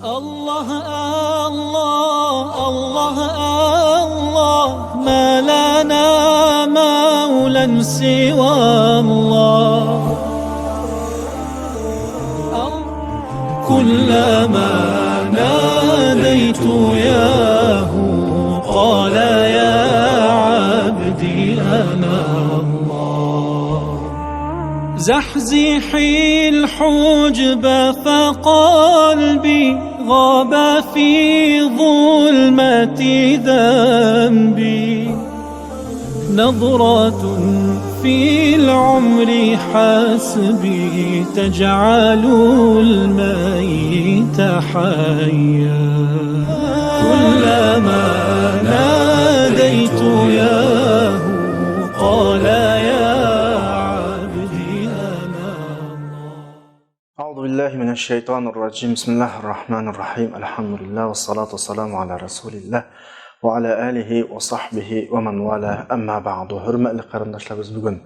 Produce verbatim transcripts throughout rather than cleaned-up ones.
الله، الله، الله، الله، ما لنا مولى سوى الله. كلما ناديت ياه قال يا عبدي أنا الله. زحزحي الحجب فقلبي غاب في ظلمة ذنبي. نظرة في العمر حسبي تجعل الميت حيا. كلما ناديت ياه قال يا عبدي أنا الله. أعوذ بالله من الشيطان الرجيم. بسم الله الرحمن الرحيم. الحمد لله والصلاة والسلام على رسول الله وعلى آله وصحبه ومن والاه. أما بعد. ھۆرمەتلىك قېرىنداشلار، بىز بۈگۈن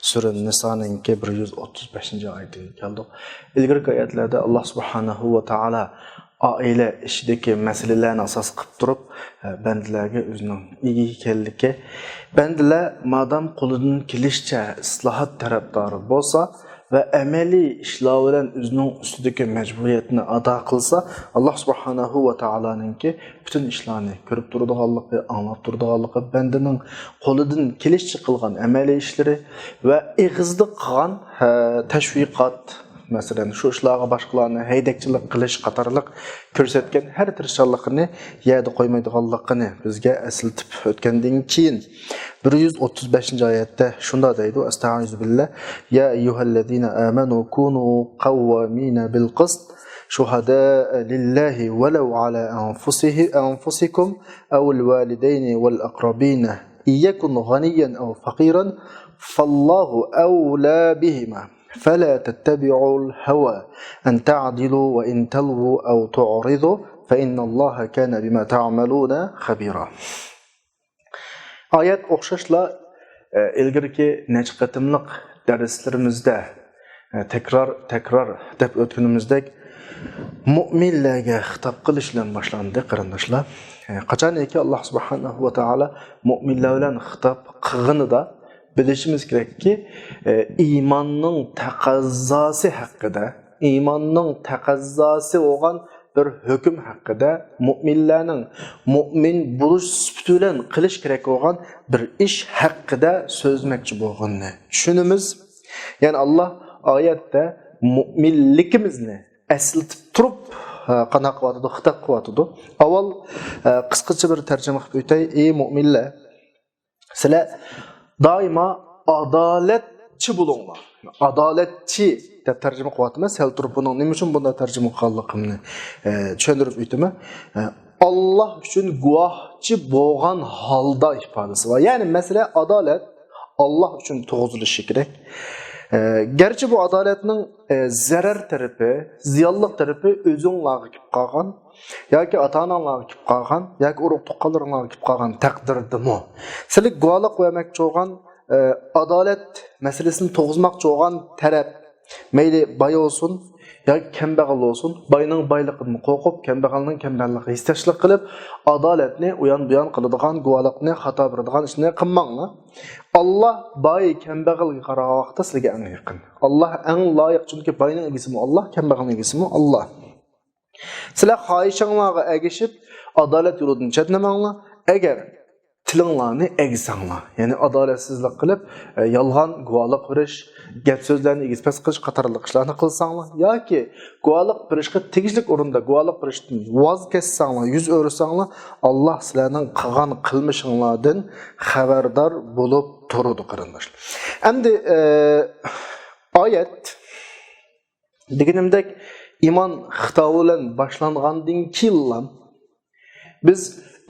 سۈرە نىسانىڭكى بىر يۈز ئوتتۇز بەشىنچى ئايىتىگە كەلدۇق. ئىلگىرىكى ئايەتلەردە ئاللاھ سۇبھانەھۇ ۋە تائالا ئائىلە ئىچىدىكى مەسىلىلەرنى ئاساس قىلىپ تۇرۇپ، بەندىلەرگە ئۆزىنىڭ ئىگە ئىكەنلىكى، بەندىلەر مادام قولىدىن كېلىشىچە ئىسلاھات تەرەپدارى بولسا ۋە ئەمەلىي ئىشلار بىلەن ئۆزىنىڭ ئۈستىدىكى مەجبۇرىيەتنى ئادا قىلسا، ئاللاھ سۇبھانەھۇ ۋە تائالانىڭكى پۈتۈن ئىشلارنى كۆرۈپ تۇرىدىغانلىقى، ئاڭلاپ تۇرىدىغانلىقى، بەندىنىڭ قولىدىن كېلىشىچە قىلغان ئەمەلىي ئىشلىرى ۋە ئېغىزدا قىلغان، ھە، تەشۋىقات، مەسىلەن، شۇ ئىشلارغا باشقىلارنى ھەيدەكچىلىك قىلىش قاتارلىق كۆرسەتكەن ھەر تىرىشچانلىقىنى يەردە قويمايدىغانلىقىنى بىزگە ئەسلىتىپ ئۆتكەندىن كېيىن، بىر يۈز ئوتتۇز بەشىنچى ئايەتتە شۇنداق دەيدۇ، ئەستەئىزۇ بىللا، يا ئەييۇھەللەزىنە ئامەنۇ كۇنۇ قەۋۋامىنە بىل قىست شۇھەدائە لىللاھى ۋەلەۋ ئەلا ئەنفۇسىھى، ئەنفۇسىكۇم ئەۋىل ۋالىدەينى ۋەل ئەقرەبىنە. إن يكن غنيا أو فقيرا فالله أولى بهما فلا تتبعوا الهوى أن تعدلوا وإن تلووا أو تعرضوا فإن الله كان بما تعملون خبيرا. ئايەت ئوخشاشلا، ئە، ئىلگىرىكى نەچچە قېتىملىق دەرسلىرىمىزدە، ئە، تەكرار، تەكرار دەپ ئۆتكىنىمىزدەك، مۇئمىنلەرگە خىتاب قىلىش بىلەن باشلاندى، قېرىنداشلار. ئە، قاچانكى ئاللاھ سۇبھانەھۇ ۋە تائالا مۇئمىنلار بىلەن خىتاب قىلغىنىدا، بىلىشىمىز كېرەككى، ئە، ئىماننىڭ تەقەززاسى ھەققىدە، ئىماننىڭ تەقەززاسى بولغان بىر ھۆكۈم ھەققىدە، مۇئمىنلەرنىڭ مۇئمىن بولۇش سۈپىتى بىلەن قىلىش كېرەك بولغان بىر ئىش ھەققىدە سۆزلىمەكچى بولغىنىنى چۈشىنىمىز. يەنى ئاللاھ ئايەتتە مۇئمىنلىكىمىزنى ئەسلىتىپ تۇرۇپ، ھە، قانداق قىلىۋاتىدۇ؟ خىتاب قىلىۋاتىدۇ. ئاۋۋال، ھە، قىسقىچە بىر تەرجىمە قىلىپ ئۆتەي. ئى مۇئمىنلەر، سىلەر دائىما ئادالەتچى بولۇڭلار. ئادالەتچى دەپ تەرجىمە قىلىۋاتىمەن. سەل تۇرۇپ بۇنىڭ نېمە ئۈچۈن بۇنداق تەرجىمە قىلغانلىقىمنى، ئە، چۈشەندۈرۈپ ئۆتىمەن. ئە، ئاللاھ ئۈچۈن گۇۋاھچى بولغان ھالدا ئىپادىسى بار. يەنى مەسىلە ئادالەت ئاللاھ ئۈچۈن تۇرغۇزۇلۇشى كېرەك. ئە، گەرچە بۇ ئادالەتنىڭ، ئە، زەرەر تەرىپى، زىيانلىق تەرىپى ئۆزۈڭلارغا كېلىپ قالغان، ياكى ئاتا-ئاناڭلارغا كېلىپ قالغان، ياكى ئۇرۇق-تۇغقانلىرىڭلارغا كېلىپ قالغان تەقدىردىمۇ، سىلىگە گۇۋاھلىق بەرمەكچى بولغان، ئە، ئادالەت مەسىلىسىنى تۇرغۇزماقچى بولغان تەرەپ، مەيلى باي بولسۇن ياكى كەمبەغەل بولسۇن، باينىڭ بايلىقىدىن قورقۇپ، كەمبەغەلنىڭ كەمبەغەللىكىگە ھېسداشلىق قىلىپ، ئادالەتنى ئۇيان-بۇيان قىلىدىغان، گۇۋاھلىقنى خاتا بېرىدىغان ئىشنى قىلماڭلار. ئاللاھ باي، كەمبەغەلگە قارىغان ۋاقىتتا سىلەرگە ئەڭ يېقىن. ئاللاھ ئەڭ لايىق، چۈنكى باينىڭ ئىگىسىمۇ ئاللاھ، كەمبەغەلنىڭ ئىگىسىمۇ ئاللاھ. سىلەر خاھىشىڭلارغا ئەگىشىپ، ئادالەت يولىدىن چەتنىمەڭلار. ئەگەر تىلىڭلارنى ئەگسەڭلار، يەنى ئادالەتسىزلىك قىلىپ، ئە، يالغان گۇۋاھلىق بېرىش، گەپ سۆزلەرنى ئېگىز-پەس قىلىش قاتارلىق ئىشلارنى قىلساڭلار ياكى گۇۋاھلىق بېرىشقا تېگىشلىك ئورۇندا گۇۋاھلىق بېرىشتىن ۋاز كەچسەڭلار، يۈز ئۆرۈسەڭلار، ئاللاھ سىلەرنىڭ قىلغان قىلمىشىڭلاردىن خەۋەردار بولۇپ تۇرىدۇ، قېرىنداشلار. ئەمدى، ئە، ئايەت دېگىنىمدەك، ئىمان خىتابى بىلەن باشلانغاندىن كېيىنلا بىز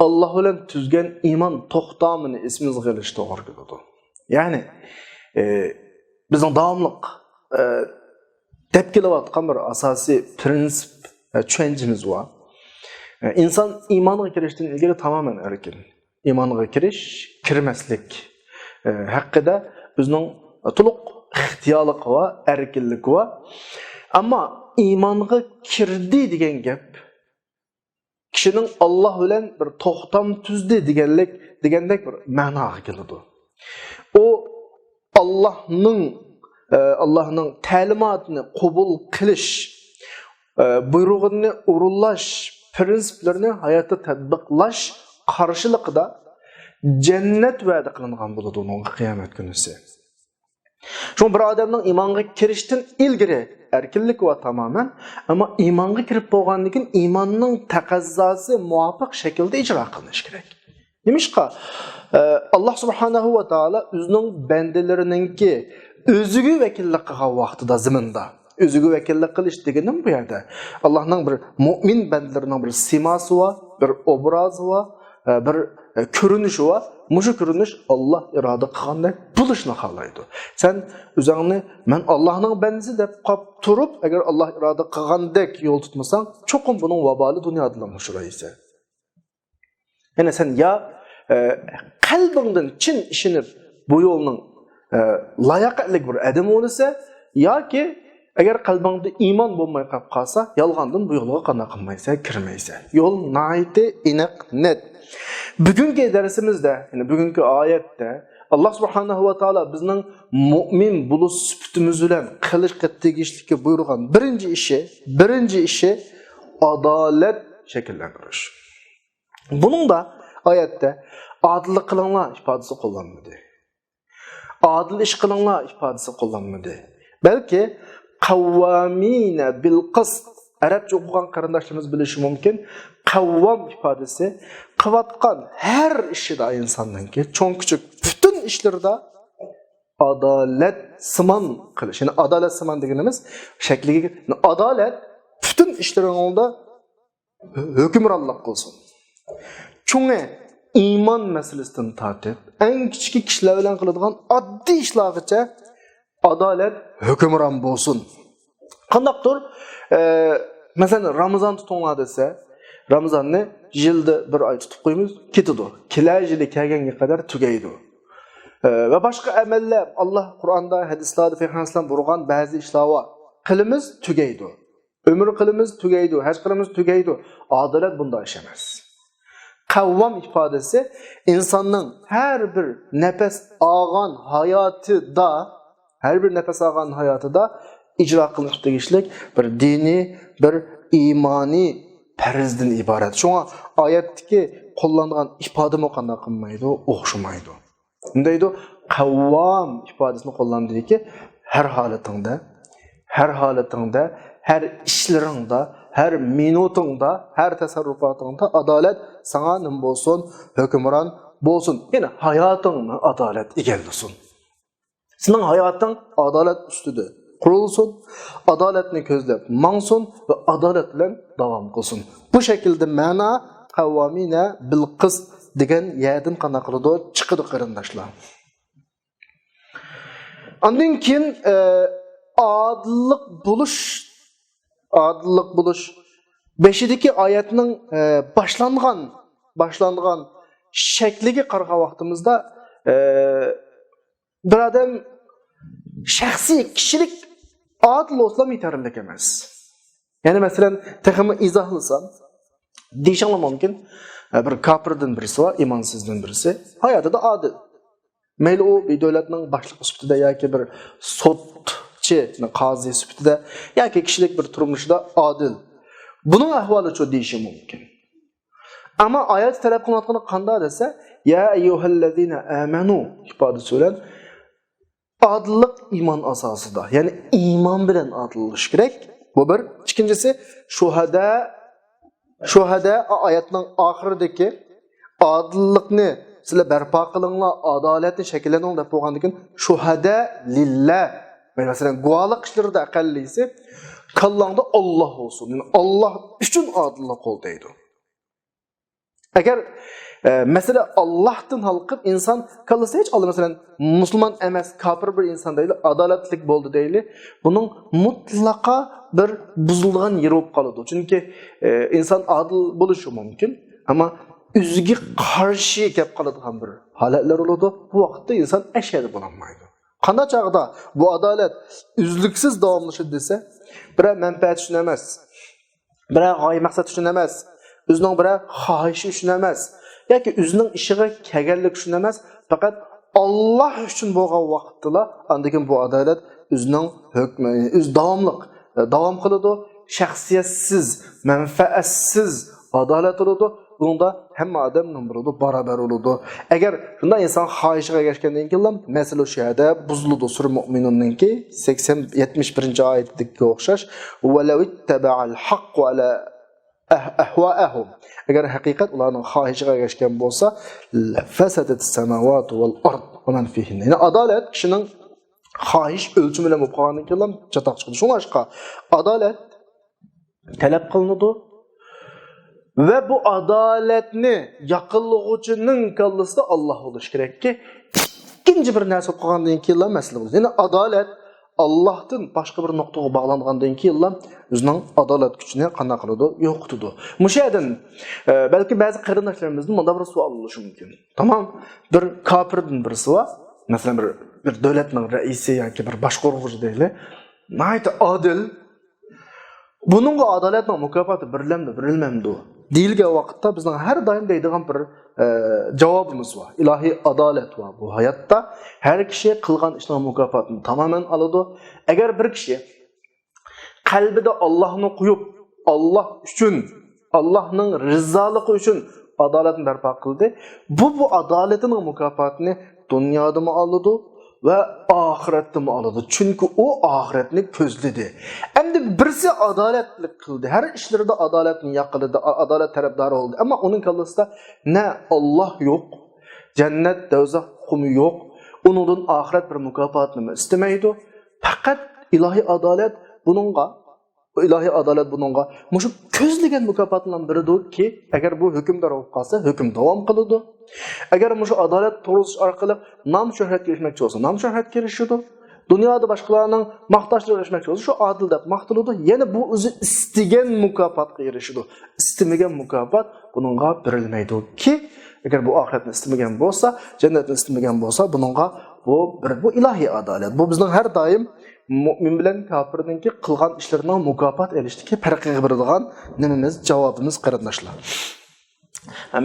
ئاللاھ بىلەن تۈزگەن ئىمان توختامىنى ئېسىمىزگە ئېلىش توغرا كېلىدۇ. يەنى، ئى، بىزنىڭ داۋاملىق، ئى، دەپ كېلىۋاتقان بىر ئاساسىي پرىنسىپ، ئى، چۈشەنچىمىز بار. ئى، ئىنسان ئىمانغا كىرىشتىن ئىلگىرى تامامەن ئەركىن. ئىمانغا كىرىش، كىرمەسلىك، ئى، ھەققىدە ئۆزىنىڭ تولۇق ئىختىيارلىقى بار، ئەركىنلىكى بار. ئەمما ئىمانغا كىردى دېگەن گەپ، كىشىنىڭ ئاللاھ بىلەن بىر توختام تۈزدى دېگەنلىك، دېگەندەك بىر مەناغا كېلىدۇ. ئۇ ئاللاھنىڭ، ئە، ئاللاھنىڭ تەلىماتىنى قوبۇل قىلىش، ئە، بۇيرۇغىنىنى ئورۇنلاش، پىرىنسىپلىرىنى ھاياتتا تەتبىقلاش قارشىلىقىدا جەننەت ۋەدە قىلىنغان بولىدۇ ئۇنىڭغا قىيامەت كۈنىسى. شۇڭا بىر ئادەمنىڭ ئىمانغا كىرىشتىن ئىلگىرى ئەركىنلىكى بار تامامەن، ئەمما ئىمانغا كىرىپ بولغاندىن كېيىن ئىماننىڭ تەقەززاسى مۇۋاپىق شەكىلدە ئىجرا قىلىنىشى كېرەك. نېمىشقا؟ ئە، ئاللاھ سۇبھانەھۇ ۋە تائالا ئۆزىنىڭ بەندىلىرىنىڭكى ئۆزىگە ۋەكىللىك قىلغان ۋاقتىدا زېمىندا، ئۆزىگە ۋەكىللىك قىلىش دېگىنىم بۇ يەردە ئاللاھنىڭ بىر مۇئمىن بەندىلىرىنىڭ بىر سىماسى بار، بىر ئوبرازى بار، ئە، بىر، ئە، كۆرۈنۈشى بار. مۇشۇ كۆرۈنۈش ئاللاھ ئىرادە قىلغاندەك بولۇشنى خالايدۇ. سەن ئۆزۈڭنى مەن ئاللاھنىڭ بەندىسى دەپ قاپ تۇرۇپ، ئەگەر ئاللاھ ئىرادە قىلغاندەك يول تۇتمىساڭ، چوقۇم بۇنىڭ ۋابالى دۇنيادىلا ئۇچرايسەن. يەنى سەن يا، ئە، قەلبىڭدىن چىن ئىشىنىپ بۇ يولنىڭ، ئە، لاياقەتلىك بىر ئادەم بولىسەن، ياكى ئەگەر قەلبىڭدە ئىمان بولماي قاپ قالسا، يالغاندىن بۇ يولغا قانداق قىلمايسەن، كىرمەيسەن. يول ناھايىتى ئېنىق، نەت. بۈگۈنكى دەرسىمىزدە، يەنى بۈگۈنكى ئايەتتە ئاللاھ سۇبھانەھۇ ۋە تائالا بىزنىڭ مۇئمىن بولۇش سۈپىتىمىز بىلەن قىلىشقا تېگىشلىككە بۇيرۇغان بىرىنچى ئىشى، بىرىنچى ئىشى ئادالەت شەكىللەندۈرۈش. بۇنىڭدا ئايەتتە ئادىللىق قىلىڭلار ئىپادىسى قوللانمىدى. ئادىل ئىش قىلىڭلار ئىپادىسى قوللانمىدى. بەلكى قەۋۋامىنە بىل قىست. ئەرەبچە ئوقۇغان قېرىنداشلىرىمىز بىلىشى مۇمكىن. قەۋۋام ئىپادىسى قىلىۋاتقان ھەر ئىشىدا ئىنساننىڭكى چوڭ كىچىك پۈتۈن ئىشلىرىدا ئادالەتسىمان قىلىش. يەنى ئادالەتسىمان دېگىنىمىز شەكلىگە، ئادالەت پۈتۈن ئىشلىرىڭدا ھۆكۈمرانلىق قىلسۇن. چوڭى ئىمان مەسىلىسىدىن تارتىپ، ئەڭ كىچىكى كىشىلەر بىلەن قىلىدىغان ئاددىي ئىشلارغىچە ئادالەت ھۆكۈمران بولسۇن. قانداقتۇر، ئە، مەسىلەن، رامىزان تۇتۇڭلار دېسە، رامىزاننى يىلدا بىر ئاي تۇتۇپ قويىمىز، كېتىدۇ. كېلەر يىلى كەلگەنگە قەدەر تۈگەيدۇ. ئە، ۋە باشقا ئەمەللەر، ئاللاھ قۇرئاندا، ھەدىسلەردە، پەيغەمبەر ئەلەيھىسسالام بۇيرۇغان بەزى ئىشلار بار. قىلىمىز، تۈگەيدۇ. ئۆمرە قىلىمىز، تۈگەيدۇ. ھەج قىلىمىز، تۈگەيدۇ. ئادالەت بۇنداق ئىش ئەمەس. قەۋۋام ئىپادىسى ئىنساننىڭ ھەر بىر نەپەس ئالغان ھاياتىدا، ھەر بىر نەپەس ئالغان ھاياتىدا ئىجرا قىلىنىشقا تېگىشلىك بىر دىنىي، بىر ئىمانىي پەرزدىن ئىبارەت. شۇڭا ئايەتتىكى قوللانغان ئىپادىمۇ قانداق قىلمايدۇ، ئوخشىمايدۇ. نېمە دەيدۇ؟ قەۋۋام ئىپادىسىنى قوللاندىكى، ھەر ھالىتىڭدە، ھەر ھالىتىڭدە، ھەر ئىشلىرىڭدا، ھەر مىنۇتۇڭدا، ھەر تەسەررۇپاتىڭدا ئادالەت ساڭا نېمە بولسۇن؟ ھۆكۈمران بولسۇن. يەنى ھاياتىڭنى ئادالەت ئىگىلىسۇن. سېنىڭ ھاياتىڭ ئادالەت ئۈستىدە قۇرۇلسۇن، ئادالەتنى كۆزلەپ ماڭسۇن ۋە ئادالەت بىلەن داۋام قىلسۇن. بۇ شەكىلدە مەنا قەۋۋامىنە بىل قىست دېگەن يەردىن قانداق قىلىدۇ؟ چىقىدۇ، قېرىنداشلار. ئاندىن كېيىن، ئە، ئادىللىق بولۇش، ئادىللىق بولۇش بېشىدىكى ئايەتنىڭ، ئە، باشلانغان، باشلانغان شەكلىگە قارىغان ۋاقتىمىزدا، ئە، بىر ئادەم شەخسىي، كىشىلىك ئادىل بولسىلا يېتەرلىك ئەمەس. يەنى مەسىلەن، تېخىمۇ ئىزاھلىسام، دېيىشىڭلار مۇمكىن، بىر كاپىردىن بىرسى بار، ئىمانسىزدىن بىرسى، ھاياتىدا ئادىل. مەيلى ئۇ بىر دۆلەتنىڭ باشلىقى سۈپىتىدە ياكى بىر سوتچى، قازى سۈپىتىدە ياكى كىشىلىك بىر تۇرمۇشىدا ئادىل. بۇنىڭ ئەھۋالىچۇ دېيىشى مۇمكىن. ئەمما ئايەتتە تەلەپ قىلىنىۋاتقىنى قانداق دېسە، يا ئەييۇھەللەزىنە ئامەنۇ ئىپادىسى بىلەن ئادىللىق ئىمان ئاساسىدا، يەنى ئىمان بىلەن ئادىللىشىش كېرەك. بۇ بىر. ئىككىنچىسى، شۇھەدە، شۇھەدە ئايەتنىڭ ئاخىرىدىكى ئادىللىقنى سىلەر بەرپا قىلىڭلار، ئادالەتنى شەكىللەندۈرۈڭ دەپ بولغاندىن كېيىن، شۇھەدە لىللا. مەسىلەن، گۇۋاھلىق ئىشلىرىدا ئەقەللىسى كاللاڭدا ئاللاھ بولسۇن. يەنى ئاللاھ ئۈچۈن ئادىللىق بول دەيدۇ. ئەگەر، ئە، مەسىلە ئاللاھتىن ھالقىپ ئىنسان كاللىسى ھېچ ئاللا، مەسىلەن، مۇسۇلمان ئەمەس، كاپىر بىر ئىنسان دەيلى، ئادالەتلىك بولدى دەيلى، بۇنىڭ مۇتلەقا بىر بۇزۇلىدىغان يېرى بولۇپ قالىدۇ. چۈنكى، ئە، ئىنسان ئادىل بولۇشى مۇمكىن، ئەمما ئۆزىگە قارشى كەپ قالىدىغان بىر ھالەتلەر بولىدۇ. بۇ ۋاقىتتا ئىنسان ئەشەدە بولالمايدۇ. قانداق چاغدا بۇ ئادالەت ئۈزلۈكسىز داۋاملىشىدۇ دېسە، بىرەر مەنپەئەت ئۈچۈن ئەمەس، بىرەر غايە مەقسەت ئۈچۈن ئەمەس، ئۆزىنىڭ بىرەر خاھىشى ئۈچۈن ئەمەس ياكى ئۆزىنىڭ ئىشىغا كەلگەنلىكى ئۈچۈن ئەمەس، پەقەت ئاللاھ ئۈچۈن بولغان ۋاقىتتىلا ئاندىن كېيىن بۇ ئادالەت ئۆزىنىڭ ھۆكمى، ئۆزى داۋاملىق، داۋام قىلىدۇ. شەخسىيەتسىز، مەنپەئەتسىز ئادالەت بولىدۇ. بۇنىڭدا ھەممە ئادەم نېمە بولىدۇ؟ بارابەر بولىدۇ. ئەگەر شۇنداق ئىنسان خاھىشىغا ئەگەشكەندىن كېيىنلا مەسىلە شۇ يەردە بۇزۇلىدۇ. سۈرە مۇئمىنۇننىڭكى سەكسەن، يەتمىش بىرىنچى ئايىتىدىكىگە ئوخشاش. ۋەلەۋ ئىتتەبەئەل ھەققۇ ئەلە ئەھ-، ئەھۋائەھۇم. ئەگەر ھەقىقەت ئۇلارنىڭ خاھىشىغا ئەگەشكەن بولسا، لەفەسەدەتىس سەماۋاتۇ ۋەل ئارض ۋە مەن فىھىننە. يەنى ئادالەت كىشىنىڭ خاھىش ئۆلچىمى بىلەن بولۇپ قالغاندىن كېيىنلا چاتاق چىقىدۇ. شۇڭلاشقا ئادالەت تەلەپ قىلىنىدۇ ۋە بۇ ئادالەتنى ياقلىغۇچىنىڭ كاللىسىدا ئاللاھ بولۇشى كېرەككى، ئىككىنچى بىر نەرسە بولۇپ قالغاندىن كېيىنلا مەسىلە بولىدۇ. يەنى ئادالەت ئاللاھتىن باشقا بىر نۇقتىغا باغلانغاندىن كېيىنلا ئۆزىنىڭ ئادالەت كۈچىنى قانداق قىلىدۇ؟ يوقىتىدۇ. مۇشۇ يەردىن، ئە، بەلكى بەزى قېرىنداشلىرىمىزدىن مۇنداق بىر سوئال بولۇشى مۇمكىن. تامام، بىر كاپىردىن بىرسى بار، مەسىلەن، بىر، بىر دۆلەتنىڭ رەئىسى ياكى بىر باشقۇرغۇچى دەيلى، ناھايىتى ئادىل، بۇنىڭغا ئادالەتنىڭ مۇكاپاتى بېرىلەمدۇ، بېرىلمەمدۇ دېيىلگەن ۋاقىتتا بىزنىڭ ھەر دائىم دەيدىغان بىر، ئە، جاۋابىمىز بار. ئىلاھىي ئادالەت بار بۇ ھاياتتا. ھەر كىشى قىلغان ئىشنىڭ مۇكاپاتىنى تامامەن ئالىدۇ. ئەگەر بىر كىشى قەلبىدە ئاللاھنى قويۇپ، ئاللاھ ئۈچۈن، ئاللاھنىڭ رىزالىقى ئۈچۈن ئادالەتنى بەرپا قىلدى، بۇ، بۇ ئادالىتىنىڭ مۇكاپاتىنى دۇنيادىمۇ ئالىدۇ ۋە ئاخىرەتتىمۇ ئالىدۇ. چۈنكى ئۇ ئاخىرەتنى كۆزلىدى. ئەمدى بىرسى ئادالەتلىك قىلدى، ھەر ئىشلىرىدا ئادالەتنى ياقلىدى، ئا-، ئادالەت تەرەپدارى بولدى. ئەمما ئۇنىڭ كاللىسىدا نە ئاللاھ يوق، جەننەت، دوزاخ ئۇقۇمى يوق، ئۇنىڭدىن ئاخىرەت بىر مۇكاپاتنىمۇ ئىستىمەيدۇ. پەقەت ئىلاھىي ئادالەت بۇنىڭغا، ئىلاھىي ئادالەت بۇنىڭغا مۇشۇ كۆزلىگەن مۇكاپاتنى بېرىدۇكى، ئەگەر بۇ ھۆكۈمدار بولۇپ قالسا، ھۆكۈم داۋام قىلىدۇ. ئەگەر مۇشۇ ئادالەت تۇرغۇزۇش ئارقىلىق نام شۆھرەتكە ئېرىشمەكچى بولسا، نام شۆھرەتكە ئېرىشىدۇ. دۇنيادا باشقىلارنىڭ ماختاشلىرىغا ئېرىشمەكچى بولسا، شۇ ئادىل دەپ ماختىلىدۇ. يەنە بۇ ئۆزى ئىستىگەن مۇكاپاتقا ئېرىشىدۇ. ئىستىمىگەن مۇكاپات بۇنىڭغا بېرىلمەيدۇكى، ئەگەر بۇ ئاخىرەتنى ئىستىمىگەن بولسا، جەننەتنى ئىستىمىگەن بولسا، بۇنىڭغا بۇ بىر، بۇ ئىلاھىي ئادالەت. بۇ بىزنىڭ ھەر دائىم مۇئمىن بىلەن كاپىرنىڭكى قىلغان ئىشلىرىنىڭ مۇكاپات ئېلىشتىكى پەرقىگە بېرىدىغان نېمىمىز، جاۋابىمىز، قېرىنداشلار.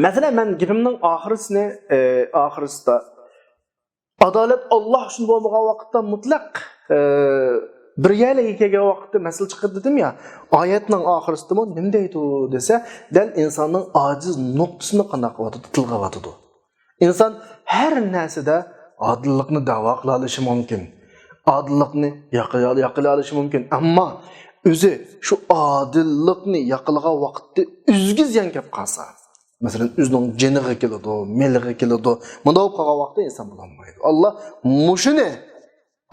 مەسىلەن، مەن گېپىمنىڭ ئاخىرىسىنى، ئە، ئاخىرىسىدا ئادالەت ئاللاھ ئۈچۈن بولمىغان ۋاقىتتا مۇتلەق، ئە، بىر يەرلەرگە كەلگەن ۋاقىتتا مەسىلە چىقىدۇ دېدىم يا، ئايەتنىڭ ئاخىرىسىدىمۇ نېمە دەيدۇ دېسە، دەل ئىنساننىڭ ئاجىز نۇقتىسىنى قانداق قىلىۋاتىدۇ، تىلغا ئېلىۋاتىدۇ. ئىنسان ھەر نەرسىدە ئادىللىقنى دەۋا قىلالىشى مۇمكىن. ئادىللىقنى ياقىلا-، ياقىلالىشى مۇمكىن. ئەمما ئۆزى شۇ ئادىللىقنى ياقىلىغان ۋاقىتتا ئۆزىگە زىيان كەپ قالسا، مەسىلەن، ئۆزىنىڭ جېنىغا كېلىدۇ، مېلىغا كېلىدۇ. مۇنداق بولۇپ قالغان ۋاقىتتا ئىنسان بولالمايدۇ. ئاللاھ مۇشۇنى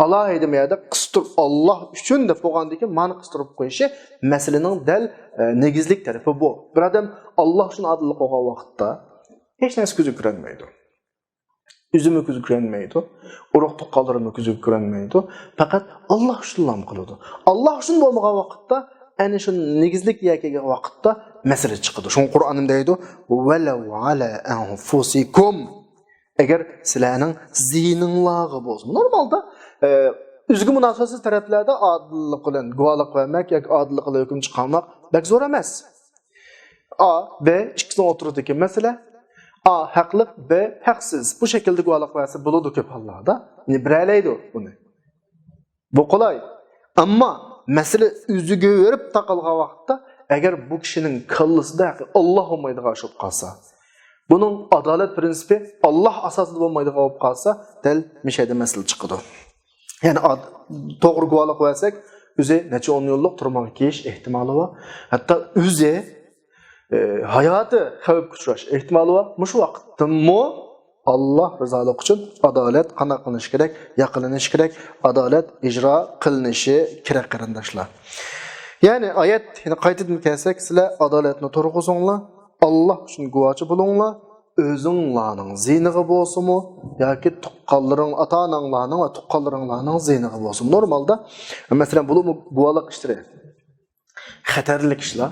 ئالاھىدە بۇ يەردە قىستۇرۇپ، ئاللاھ ئۈچۈن دەپ بولغاندىن كېيىن مانا قىستۇرۇپ قويۇشى مەسىلىنىڭ دەل، ئە، نېگىزلىك تەرىپى بۇ. بىر ئادەم ئاللاھ ئۈچۈن ئادىللىق قىلغان ۋاقىتتا ھېچ نەرسە كۆزىگە كۆرۈنمەيدۇ. ئۆزىمۇ كۆزىگە كۆرۈنمەيدۇ، ئۇرۇق تۇغقانلىرىمۇ كۆزىگە كۆرۈنمەيدۇ. پەقەت ئاللاھ ئۈچۈنلا قىلىدۇ. ئاللاھ ئۈچۈن بولمىغان ۋاقىتتا، ئەنە شۇ نېگىزلىك يەرگە كەلگەن ۋاقىتتا مەسىلە چىقىدۇ. شۇڭا قۇرئان نېمە دەيدۇ؟ ۋەلەۋ ئەلا ئەنفۇسىكۇم. ئەگەر سىلەرنىڭ زىيىنىڭلارغا بولسا. نورمالدا، ئە، ئۆزىگە مۇناسىۋەتسىز تەرەپلەردە ئادىللىق بىلەن گۇۋاھلىق بەرمەك ياكى ئادىللىق بىلەن ھۆكۈم چىقارماق بەك زور ئەمەس. ئا، بى ئىككىسىنىڭ ئوتتۇرىدىكى مەسىلە. ئا ھەقلىق، بى ھەقسىز. بۇ شەكىلدە گۇۋاھلىق بەرسە بولىدۇ كۆپ ھاللاردا. يەنى بىرەلەيدۇ بۇنى. بۇ قولاي. ئەمما مەسىلە ئۆزىگە بېرىپ تاقالغان ۋاقىتتا، ئەگەر بۇ كىشىنىڭ كاللىسىدا ھەقىقىي ئاللاھ بولمايدىغان ئىش بولۇپ قالسا، بۇنىڭ ئادالەت پرىنسىپى ئاللاھ ئاساسىدا بولمايدىغان بولۇپ قالسا، دەل مۇشۇ يەردە مەسىلە چىقىدۇ. يەنى ئاد-، توغرا گۇۋاھلىق بەرسەك، ئۆزى نەچچە ئون يىللىق تۈرمىگە كىرىش ئېھتىمالى بار. ھەتتا ئۆزى، ئە، ھاياتى خەۋپكە ئۇچراش ئېھتىمالى بار. مۇشۇ ۋاقىتتىمۇ ئاللاھ رىزالىقى ئۈچۈن ئادالەت قانداق قىلىنىشى كېرەك؟ ياقىلىنىشى كېرەك، ئادالەت ئىجرا قىلىنىشى كېرەك، قېرىنداشلار. يەنى ئايەت، يەنە قايتىدىن كەلسەك، سىلەر ئادالەتنى تۇرغۇزۇڭلار، ئاللاھ ئۈچۈن گۇۋاچى بولۇڭلار، ئۆزۈڭلارنىڭ زىيىنىغا بولسىمۇ ياكى تۇغقانلىرىڭ، ئاتا-ئاناڭلارنىڭ ۋە تۇغقانلىرىڭلارنىڭ زىيىنىغا بولسىمۇ. نورمالدا، مەسىلەن، بولۇپمۇ گۇۋاھلىق ئىشلىرى خەتەرلىك ئىشلار.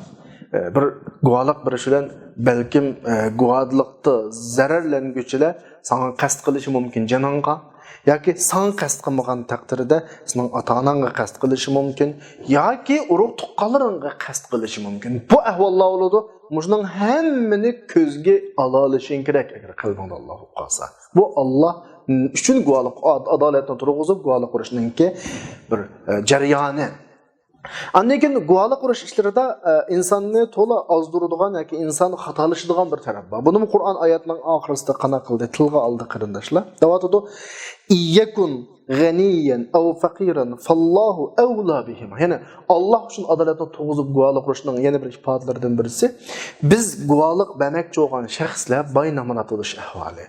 ئە، بىر گۇۋاھلىق بېرىش بىلەن بەلكىم، ئە، گۇۋاھلىقتا زەرەرلەنگۈچىلەر ساڭا قەست قىلىشى مۇمكىن جېنىڭغا. ياكى ساڭا قەست قىلمىغان تەقدىردە سېنىڭ ئاتا-ئاناڭغا قەست قىلىشى مۇمكىن، ياكى ئۇرۇق-تۇغقانلىرىڭغا قەست قىلىشى مۇمكىن. بۇ ئەھۋاللار بولىدۇ. مۇشۇنىڭ ھەممىنى كۆزگە ئالالىشىڭ كېرەك، ئەگەر قەلبىڭدە ئاللا بولۇپ قالسا. بۇ ئاللا ئۈچۈن گۇۋاھلىق، ئاد-، ئادالەتنى تۇرغۇزۇپ گۇۋاھلىق بېرىشنىڭكى بىر، ئە، جەريانى. ئاندىن كېيىن گۇۋاھلىق بېرىش ئىشلىرىدا، ئە، ئىنساننى تولا ئازدۇرىدىغان ياكى ئىنسان خاتالىشىدىغان بىر تەرەپ بار. بۇنىمۇ قۇرئان ئايەتنىڭ ئاخىرىسىدا قانداق قىلدى، تىلغا ئالدى قېرىنداشلار. دەۋاتىدۇ، «ئىن يەكۇن غەنىييەن ئەۋ فەقىرەن فاللاھۇ ئەۋلا بىھىما.» يەنى ئاللا ئۈچۈن ئادالەتنى تۇرغۇزۇپ گۇۋاھلىق بېرىشنىڭ يەنە بىر ئىپادىلىرىدىن بىرسى، بىز گۇۋاھلىق بەرمەكچى بولغان شەخسلەر باي نامرات بولۇش ئەھۋالى.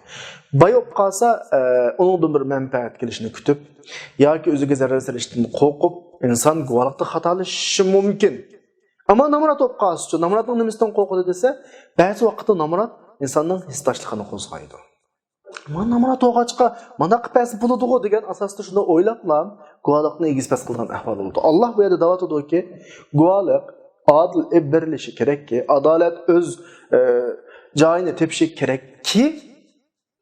باي بولۇپ قالسا، ئە، ئۇنىڭدىن بىر مەنپەئەت كېلىشىنى كۈتۈپ، ياكى ئۆزىگە زەرەر سېلىشتىن قورقۇپ، ئىنسان گۇۋاھلىقتا خاتالىشىشى مۇمكىن. ئەمما نامرات بولۇپ قالسىچۇ؟ نامراتنىڭ نېمىسىدىن قورقىدۇ دېسە، بەزى ۋاقىتتا نامرات ئىنساننىڭ ھېسداشلىقىنى قوزغايدۇ. مانا نامرات بولغاچقا، مانداق قىلىپ بەرسە بولىدىغۇ دېگەن ئاساستا شۇنداق ئويلاپلا گۇۋاھلىقنى ئېگىز پەس قىلغان ئەھۋال بولىدۇ. ئاللا بۇ يەردە دەۋاتىدۇكى، گۇۋاھلىق ئادىل ئېلىپ بېرىلىشى كېرەككى، ئادالەت ئۆز، ئە، جايىنى تېپىشى كېرەككى،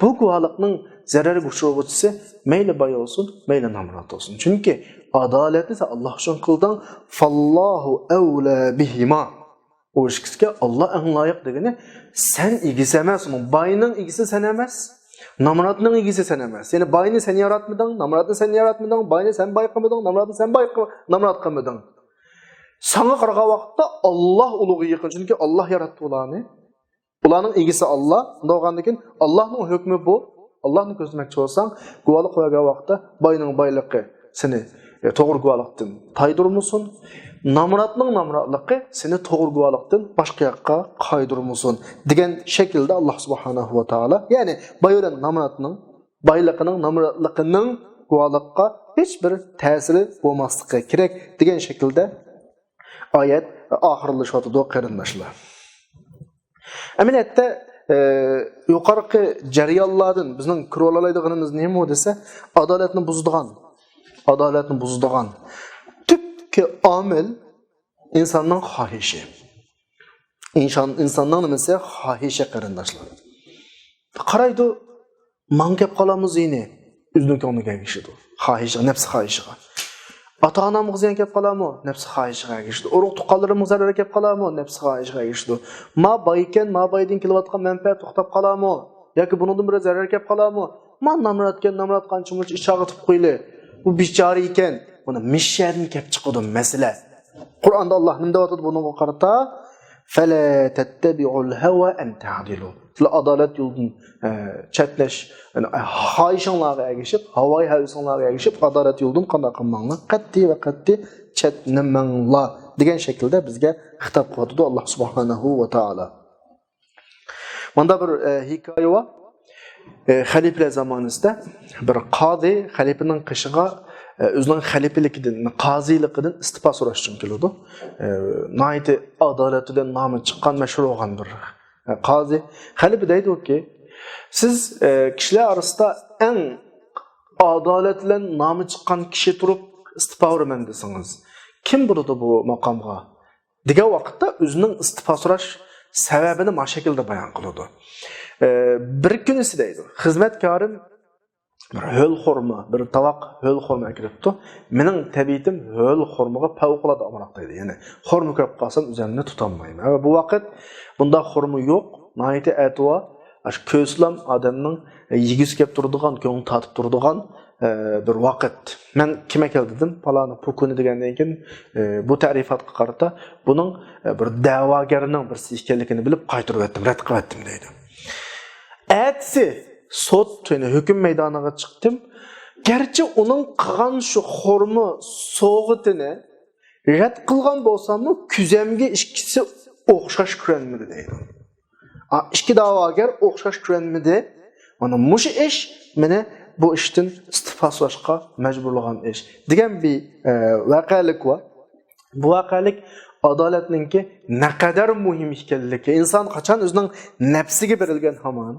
بۇ گۇۋاھلىقنىڭ زەرەرگە ئۇچرىغۇچىسى مەيلى باي بولسۇن، مەيلى نامرات بولسۇن. چۈنكى ئادالەتنى سەن ئاللا ئۈچۈن قىلدىڭ، فاللاھۇ ئەۋلا بىھىما. ئۇ ئىككىسىگە ئاللا ئەڭ لايىق دېگىنى، سەن ئىگىسى ئەمەس ئۇنىڭ. باينىڭ ئىگىسى سەن ئەمەس، نامراتنىڭ ئىگىسى سەن ئەمەس. يەنى باينى سەن ياراتمىدىڭ، نامراتنى سەن ياراتمىدىڭ، باينى سەن باي قىلمىدىڭ، نامراتنى سەن باي قىل-، نامرات قىلمىدىڭ. ساڭا قارىغان ۋاقىتتا ئاللا ئۇلۇغا يېقىن، چۈنكى ئاللا ياراتتى ئۇلارنى. ئۇلارنىڭ ئىگىسى ئاللا. شۇنداق بولغاندىن كېيىن ئاللانىڭ ھۆكمى بۇ. ئاللانى كۆزلىمەكچى بولساڭ، گۇۋاھلىق بەرگەن ۋاقىتتا باينىڭ بايلىقى سېنى، ئە، توغرا گۇۋاھلىقتىن تايدۇرمىسۇن، نامراتنىڭ نامراتلىقى سېنى توغرا گۇۋاھلىقتىن باشقا ياققا قايدۇرمىسۇن دېگەن شەكىلدە ئاللا سۇبھانەھۇ ۋە تائالا، يەنى باي بىلەن نامراتنىڭ بايلىقىنىڭ، نامراتلىقىنىڭ گۇۋاھلىققا ھېچ بىر تەسىرى بولماسلىقى كېرەك دېگەن شەكىلدە ئايەت ئاخىرلىشىۋاتىدۇ، قېرىنداشلار. ئەمەلىيەتتە، ئە، يۇقىرىقى جەريانلاردىن بىزنىڭ كۆرۈۋالالايدىغىنىمىز نېمە دېسە، ئادالەتنى بۇزىدىغان، ئادالەتنى بۇزىدىغان تۈپكى ئامىل ئىنساننىڭ خاھىشى. ئىنسان، ئىنساننىڭ نېمىسى؟ خاھىشى، قېرىنداشلار. قارايدۇ، ماڭا كەپ قالامۇ زىيىنى؟ ئۆزىنىڭ كۆڭلىگە ئەگىشىدۇ. خاھىشىغا، نەپسى خاھىشىغا. ئاتا-ئانامغا زىيان كەپ قالامۇ؟ نەپسى خاھىشىغا ئەگىشىدۇ. ئۇرۇق-تۇغقانلىرىمغا زەرەر كەپ قالامۇ؟ نەپسى خاھىشىغا ئەگىشىدۇ. ما باي ئىكەن، ما بايدىن كېلىۋاتقان مەنپەئەت توختاپ قالامۇ؟ ياكى بۇنىڭدىن بىر زەرەر كەپ قالامۇ؟ ما نامرات ئىكەن، نامرات قانچە-مۇنچە ئىچاغا تىقىپ قويلى. بۇ بىچارە ئىكەن. بۇنى مىشەدىن كەپ چىقىدۇ مەسىلە. قۇرئاندا ئاللا نېمە دەۋاتىدۇ بۇنىڭغا قارىتا؟ فلا تتبعوا الهوى أن تعدلوا. سىلەر ئادالەت يولىدىن، ئە، چەتنەش، يەنى، ئە، خاھىشىڭلارغا ئەگىشىپ، ھاۋايى ھەۋىسىڭلارغا ئەگىشىپ، ئادالەت يولىدىن قانداق قىلماڭلار؟ قەتئىي ۋە قەتئىي چەتنىمەڭلار دېگەن شەكىلدە بىزگە خىتاب قىلىۋاتىدۇ ئاللا سۇبھانەھۇ ۋە تائالا. مۇندا بىر، ئە، ھېكايە بار. ئە، خەلىپىلەر زامانىسىدا بىر قازى خەلىپىنىڭ قېشىغا، ئە، ئۆزىنىڭ خەلىپىلىكىدىن، قازىلىقىدىن ئىستېپا سوراش ئۈچۈن كېلىدۇ. ئە، ناھايىتى ئادالەت بىلەن نامى چىققان، مەشھۇر بولغان بىر، ئە، قازى. خەلىپە دەيدۇكى، سىز، ئە، كىشىلەر ئارىسىدا ئەڭ ئادالەت بىلەن نامى چىققان كىشى تۇرۇپ ئىستېپا بېرىمەن دېسىڭىز، كىم بولىدۇ بۇ ماقامغا؟ دېگەن ۋاقىتتا ئۆزىنىڭ ئىستېپا سوراش سەۋەبىنى مانا شەكىلدە بايان قىلىدۇ. ئە، بىر كۈنىسى دەيدۇ، خىزمەتكارىم بىر ھۆل خورما، بىر تاۋاق ھۆل خورما ئەكىرىپتۇ. مېنىڭ تەبىئىتىم ھۆل خورمىغا پەۋقۇلئاددە ئامراق دەيدۇ. يەنى خورما كۆرۈپ قالسام ئۆزۈمنى تۇتالمايمەن. ۋە بۇ ۋاقىت بۇنداق خورما يوق، ناھايىتى ئەتىۋار، ئاشۇ كۆرسىلەم ئادەمنىڭ يېگۈسى كەپ تۇرىدىغان، كۆڭلى تارتىپ تۇرىدىغان، ئە، بىر ۋاقىت. مەن كىم ئەكەلدى دېدىم، پالانى، پۇكۇنى دېگەندىن كېيىن، ئە، بۇ تەرىپاتقا قارىتا بۇنىڭ، ئە، بىر دەۋاگەرنىڭ بىرسى ئىكەنلىكىنى بىلىپ قايتۇرۇۋەتتىم، رەت قىلىۋەتتىم دەيدۇ. ئەتىسى سوت، يەنى ھۆكۈم مەيدانىغا چىقتىم. گەرچە ئۇنىڭ قىلغان شۇ خورما سوغىتىنى رەت قىلغان بولساممۇ، كۆزۈمگە ئىككىسى ئوخشاش كۆرۈنمىدى دەيدۇ. ئا، ئىككى دەۋاگەر ئوخشاش كۆرۈنمىدى. مانا مۇشۇ ئىش مېنى بۇ ئىشتىن ئىستېپا سوراشقا مەجبۇرلىغان ئىش دېگەن بىر، ئە، ۋەقەلىك بار. بۇ ۋەقەلىك ئادالەتنىڭكى نەقەدەر مۇھىم ئىكەنلىكى، ئىنسان قاچان ئۆزىنىڭ نەپسىگە بېرىلگەن ھامان،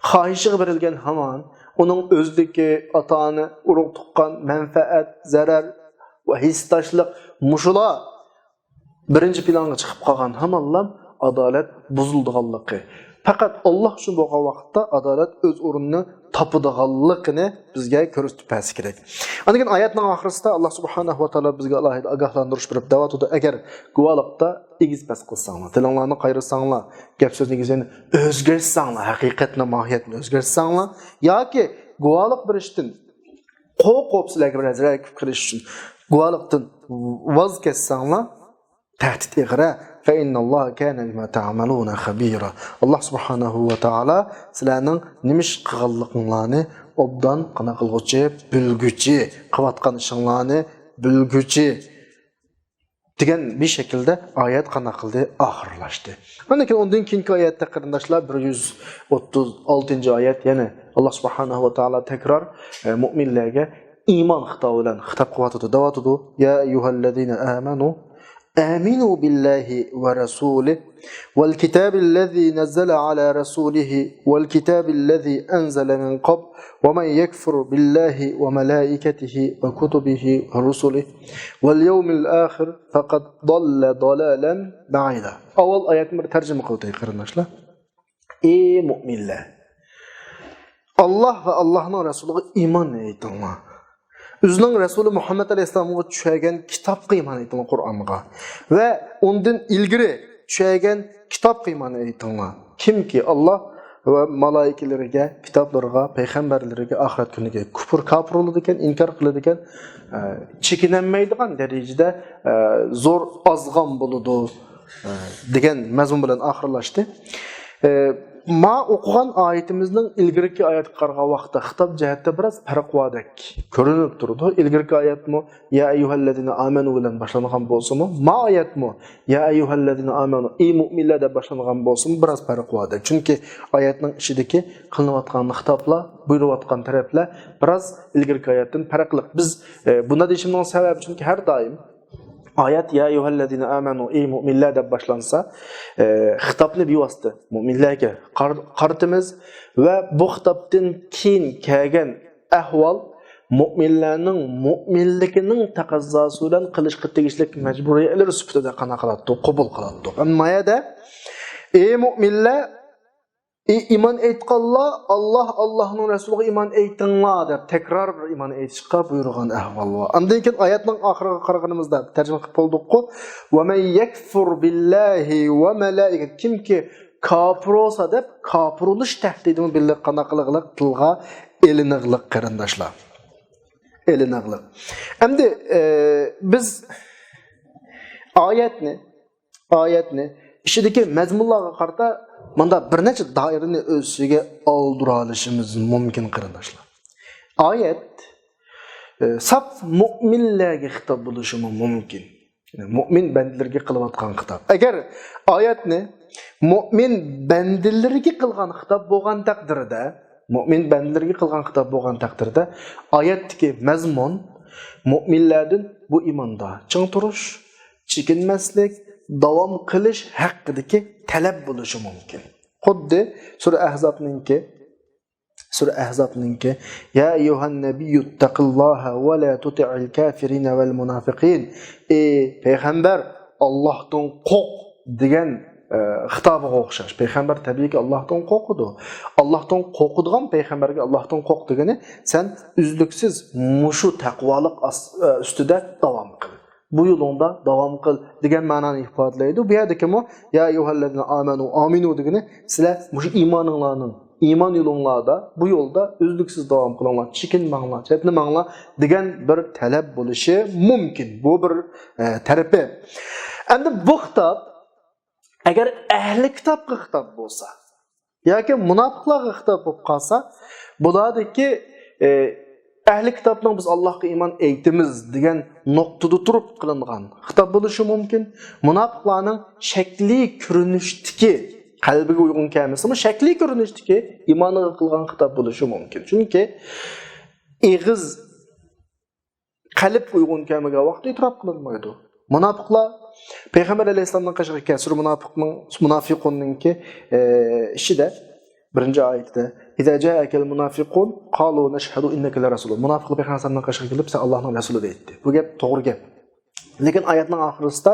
خاھىشىغا بېرىلگەن ھامان، ئۇنىڭ ئۆزلۈكى، ئاتا-ئانا، ئۇرۇق-تۇغقان، مەنپەئەت، زەرەر ۋە ھېسداشلىق، مۇشۇلار بىرىنچى پىلانغا چىقىپ قالغان ھامانلا ئادالەت بۇزۇلىدىغانلىقى. پەقەت ئاللا ئۈچۈن بولغان ۋاقىتتا ئادالەت ئۆز ئورنىنى تاپىدىغانلىقىنى بىزگە كۆرسىتىپ بەرسە كېرەك. ئاندىن كېيىن ئايەتنىڭ ئاخىرىسىدا ئاللا سۇبھانەھۇ ۋە تائالا بىزگە ئالاھىدە ئاگاھلاندۇرۇش بېرىپ دەۋاتىدۇ، ئەگەر گۇۋاھلىقتا ئېگىز پەس قىلساڭلار، تىلىڭلارنى قايرىساڭلار، گەپ سۆزنى ئېگىزىنى ئۆزگەرتسەڭلار، ھەقىقەتنى، ماھىيەتنى ئۆزگەرتسەڭلار ياكى گۇۋاھلىق بېرىشتىن قورقۇپ سىلەرگە بىرەر زەرەر كېلىپ قېلىش ئۈچۈن گۇۋاھلىقتىن ۋاز كەچسەڭلار، تەھدىت ئېغىر. فَإِنَّ اللَّهَ كَانَ بِمَا تَعْمَلُونَ خَبِيرًا. ئاللا سۇبھانەھۇ ۋە تائالا سىلەرنىڭ نېمە ئىش قىلغانلىقىڭلارنى ئوبدان قانداق قىلغۇچى، بىلگۈچى، قىلىۋاتقان ئىشىڭلارنى بىلگۈچى دېگەن بىر شەكىلدە ئايەت قانداق قىلدى؟ ئاخىرلاشتى. ئاندىن كېيىن، ئوندىن كېيىنكى ئايەتتە قېرىنداشلار، بىر يۈز ئوتتۇز ئالتىنچى ئايەت، يەنى ئاللا سۇبھانەھۇ ۋە تائالا تەكرار، ئە، مۆمىنلەرگە ئىمان خىتابى بىلەن خىتاب قىلىۋاتىدۇ، دەۋاتىدۇ: يا أيها الذين آمنوا آمنوا بالله ورسوله والكتاب الذي نزل على رسوله والكتاب الذي أنزل من قبل ومن يكفر بالله وملائكته وكتبه ورسله واليوم الآخر فقد ضل ضلالا بعيدا. ئاۋۋال ئايەتنى بىر تەرجىمە قىلىۋېتەي، قېرىنداشلار. ئى مۆمىنلەر! ئاللا ۋە ئاللانىڭ رەسۇلىغا ئىمان ئېيتىڭلار. ئۆزىنىڭ رەسۇلى مۇھەممەد ئەلەيھىسسالامغا چۈشەرگەن كىتابقا ئىمان ئېيتىڭلار، قۇرئانغا. ۋە ئۇندىن ئىلگىرى چۈشەرگەن كىتابقا ئىمان ئېيتىڭلار. كىمكى ئاللا ۋە مالايىكىلىرىگە، كىتابلىرىغا، پەيغەمبەرلىرىگە، ئاخىرەت كۈنىگە كۇپۇر، كاپىر بولىدىكەن، ئىنكار قىلىدىكەن، ئە، چېكىنەلمەيدىغان دەرىجىدە، ئە، زور ئازغان بولىدۇ، ئە، دېگەن مەزمۇن بىلەن ئاخىرلاشتى. ئە، ما ئوقۇغان ئايىتىمىزنىڭ ئىلگىرىكى ئايەتكە قارىغان ۋاقىتتا خىتاب جەھەتتە بىراز پەرق باردەك كۆرۈنۈپ تۇرىدۇ. ئىلگىرىكى ئايەتمۇ يا ئەييۇھەللەزىنە ئامەنۇ بىلەن باشلانغان بولسىمۇ، ما ئايەتمۇ يا ئەييۇھەللەزىنە ئامەنۇ، ئى مۆمىنلەر دەپ باشلانغان بولسىمۇ، بىراز پەرق باردەك. چۈنكى ئايەتنىڭ ئىچىدىكى قىلىنىۋاتقان خىتابلار، بۇيرۇۋاتقان تەرەپلەر بىراز ئىلگىرىكى ئايەتتىن پەرقلىق. بىز، ئە، بۇنداق دېيىشىمنىڭ سەۋەبى، چۈنكى ھەر دائىم ئايەت يا ئەييۇھەللەزىنە ئامەنۇ، ئى مۆمىنلەر دەپ باشلانسا، ئە، خىتابنى بىۋاسىتە مۆمىنلەرگە قار-، قارىتىمىز ۋە بۇ خىتابتىن كېيىن كەلگەن ئەھۋال مۆمىنلەرنىڭ مۆمىنلىكىنىڭ تەقەززاسى بىلەن قىلىشقا تېگىشلىك مەجبۇرىيەتلىرى سۈپىتىدە قانداق قىلاتتۇق؟ قوبۇل قىلاتتۇق. ئەمما ما يەردە، ئى مۆمىنلەر، ئى ئىمان ئېيتقانلار، ئاللا، ئاللانىڭ رەسۇلىغا ئىمان ئېيتىڭلار دەپ تەكرار بىر ئىمان ئېيتىشقا بۇيرۇغان ئەھۋال بار. ئاندىن كېيىن ئايەتنىڭ ئاخىرىغا قارىغىنىمىزدا تەرجىمە قىلىپ بولدۇققۇ، ۋە مەن يەكفۇر بىللاھى ۋە مەلائىكەتى، كىمكى كاپىر بولسا دەپ، كاپىر بولۇش تەھدىتىمۇ بىللە قانداق قىلىغلىق؟ تىلغا ئېلىنىغلىق، قېرىنداشلار. ئېلىنىغلىق. ئەمدى، ئە، بىز ئايەتنى، ئايەتنى ئىچىدىكى مەزمۇنلارغا قارىتا مۇنداق بىر نەچچە دائىرىنى ئۆز ئىچىگە ئالدۇرالىشىمىز مۇمكىن، قېرىنداشلار. ئايەت، ئە، ساپ مۆمىنلەرگە خىتاب بولۇشىمۇ مۇمكىن. يەنى مۆمىن بەندىلىرىگە قىلىۋاتقان خىتاب. ئەگەر ئايەتنى مۆمىن بەندىلىرىگە قىلغان خىتاب بولغان تەقدىردە، مۆمىن بەندىلىرىگە قىلغان خىتاب بولغان تەقدىردە، ئايەتتىكى مەزمۇن مۆمىنلەردىن بۇ ئىماندا چىڭ تۇرۇش، چېكىنمەسلىك، داۋام قىلىش ھەققىدىكى تەلەپ بولۇشى مۇمكىن. خۇددى سۈرە ئەھزابنىڭكى سۈرە ئەھزابنىڭكى، يا ئەييۇھەن نەبىييۇتتەقىللاھە ۋە لا تۇتىئىل كافىرىنە ۋەل مۇنافىقىن. ئى پەيغەمبەر، ئاللاھتىن قورق دېگەن، ئە، خىتابىغا ئوخشاش. پەيغەمبەر تەبىئىيكى ئاللاھتىن قورقىدۇ. ئاللاھتىن قورقىدىغان پەيغەمبەرگە ئاللاھتىن قورق دېگىنى، سەن ئۈزلۈكسىز مۇشۇ تەقۋالىق ئاس-، ئە، ئۈستىدە داۋام قىل. بۇ يولۇڭدا داۋام قىل دېگەن مەنانى ئىپادىلەيدۇ. بۇ يەردىكىمۇ يا ئەييۇھەللەزىنە ئامەنۇ، ئامىنۇ دېگىنى سىلەر مۇشۇ ئىمانىڭلارنىڭ، ئىمان يولۇڭلاردا، بۇ يولدا ئۈزلۈكسىز داۋام قىلىڭلار، چېكىنمەڭلار، چەتنىمەڭلار دېگەن بىر تەلەپ بولۇشى مۇمكىن. بۇ بىر، ئە، تەرىپى. ئەمدى بۇ خىتاب ئەگەر ئەھلى كىتابقا خىتاب بولسا، ياكى مۇناپىقلارغا خىتاب بولۇپ قالسا، بۇلاردىكى، ئە، ئەھلى كىتابنىڭ بىز ئاللاھقا ئىمان ئېيتىمىز دېگەن نۇقتىدا تۇرۇپ قىلىنغان خىتاب بولۇشى مۇمكىن. مۇناپىقلارنىڭ شەكلىي كۆرۈنۈشتىكى، قەلبىگە ئۇيغۇن كەلمىسىمۇ، شەكلىي كۆرۈنۈشتىكى ئىمانىغا قىلغان خىتاب بولۇشى مۇمكىن. چۈنكى ئېغىز قەلب ئۇيغۇن كەلمىگەن ۋاقىتتا ئېتىراپ قىلىنمايدۇ. مۇناپىقلار پەيغەمبەر ئەلەيھىسسالامنىڭ قېشىغا كەل-، سۈرە مۇناپىقنىڭ، مۇنافىقۇننىڭكى، ئە، ئىچىدە، بىرىنچى ئايىتىدە، «إذا جاءك المنافقون قالوا نشهد إنك لرسول الله.» مۇناپىقلار پەيغەمبەر ئەلەيھىسسالامنىڭ قېشىغا كېلىپ، «سەن ئاللاھنىڭ رەسۇلى» دەيتتى. بۇ گەپ توغرا گەپ. لېكىن ئايەتنىڭ ئاخىرىسىدا،